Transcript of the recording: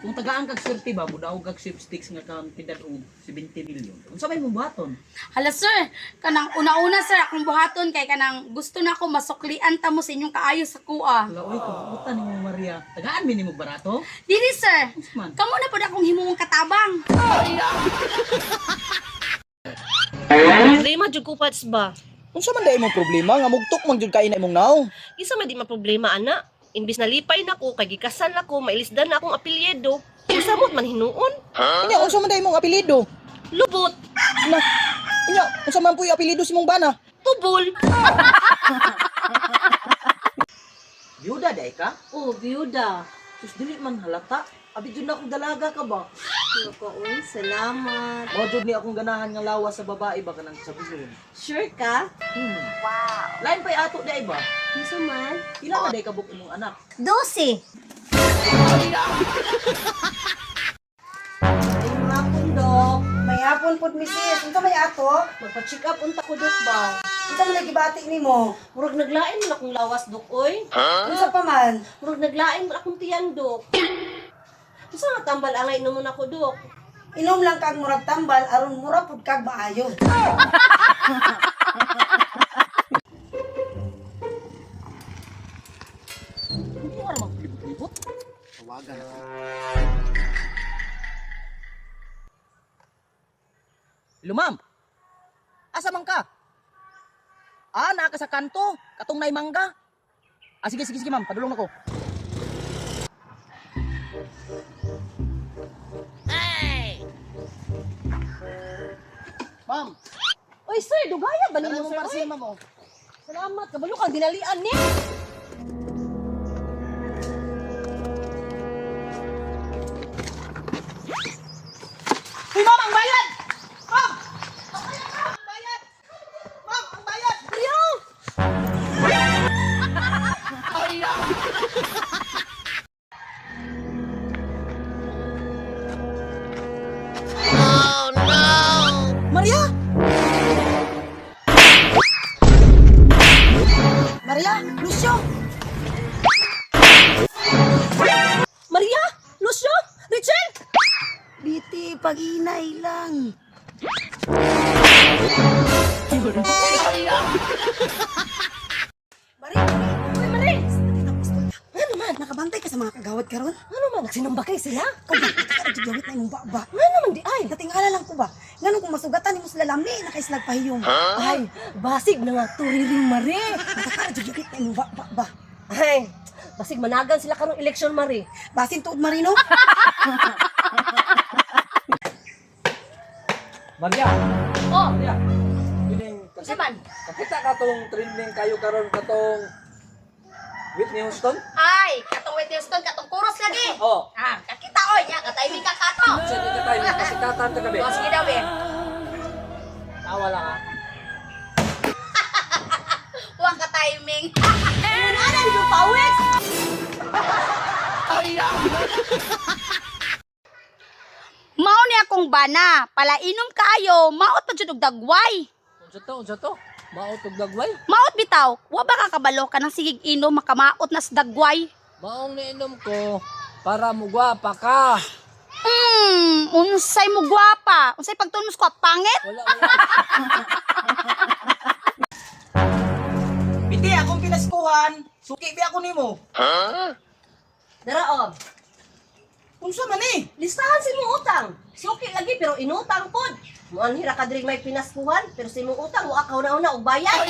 Kung tagaan kag swerte ba, mudaog kag sweepstakes nga kantidad og 70 million. Unsa may mong buhaton? Hala sir, kanang una-una sir akong buhaton kay kanang gusto na ako masuklian ta mo sa inyong kaayo sa kuha. Hala oy, kabutan nimo Maria. Tagaan mi nimo barato? Dili sir, Unsa man? kamo na pud akong himong katabang. Problema jud ko pads ba? Unsa man dai imong problema nga mugtok man jud kay na imong naong? Isa man di maproblema ana. Imbis na lipay nako kay gikasal ako, mailisdan na akong apelyido. Usamot man hinuon. Unya unsa man dai imong apelyido? Lubot, Na. Unya unsa man puy apelyido si imong bana? tubol. Byuda day ka? Oh, biyuda. Sus dili man halata. Abi jud na akong dalaga ka ba? Nako, uy, salamat. Mao jud ni akong ganahan nga lawas sa babae ba kanang sabihin. Sure ka? Wow. Lain pay ato day ba? Unsa man? Pila ka day kabuk imong anak? 12. Ay, hapon, Dok. May hapon pod misis. Unsa may ato? Magpa-check up unta ko, Dok ba? Unsa man nagibati nimo? Murag naglain man akong lawas dok oy. Unsa pa man? Murag naglain man akong tiyan dok. Unsa nga tambal angay inomon ako dok? Inom lang kag murag tambal aron mura pud kag maayo. Hindi mo ramang libot-libot. Tawagan ako. Hello, ma'am. Asa man ka? Ah, naa ka sa kanto. Katong nay mangga. Ah, sige, sige, sige, ma'am. Padulong na ko. Ma'am, Oy sir, dugaya ba Dala nimo imong sir? parcel Oy, ma'am oh. salamat kabalo kang dinalian ni. Uy ma'am, ang bayad! Ma'am! Ang bayad! Ma'am, ang bayad! Maria! Maria, Lucio, Maria, Lucio, Richel. biti paghinay lang. Maria, Oy, Marie. tapos to. Ano man? Nakabantay ka sa mga kagawad karon? Ano man nagsinumba kay sila? Ikaw ba? Ka jud na imong baba. Ano man di ay? Natingala lang ko ba? Nganong kung masugatan nimo sila lami nakaislag pahiyom. Ay, basig na nga turiring Marie. Nakakara jud na imong baba ba. Ay, basig managan sila karong eleksyon Marie. Basin tuod Marino. Maria, Oh, Maria. Pining unsa man? Kakita ka tong trending kayo karon katong Whitney Houston? Ay, katong Whitney Houston, katong kuros lagi. Oh. Ah, kakita oy nya, katayming ka kato. Sa di ka tayo kasikatan ta kabe. Oh, sige daw eh. Tawa lang ah. Wa ka timing. Anan yung pawis? Mao ni akong bana, palainom kaayo, maot pa jud og dagway. Unsa to? Unsa to? Mao tug dagway? Maot bitaw, wa ba ka kabalo ka ng sigig inom makamaot na sa dagway? Maong niinom ko para mugwapa ka. Unsay mo gwapa? Unsay pagtuon mo sa kuha, pangit? Wala wala. Biti akong pinaskuhan, suki bi ako nimo. Dara oh. Unsa man eh? Listahan si mong utang. Suki lagi pero inutang pod. Muan hira ka diri may pinaskuhan pero si mong utang wa ka una-una og bayad.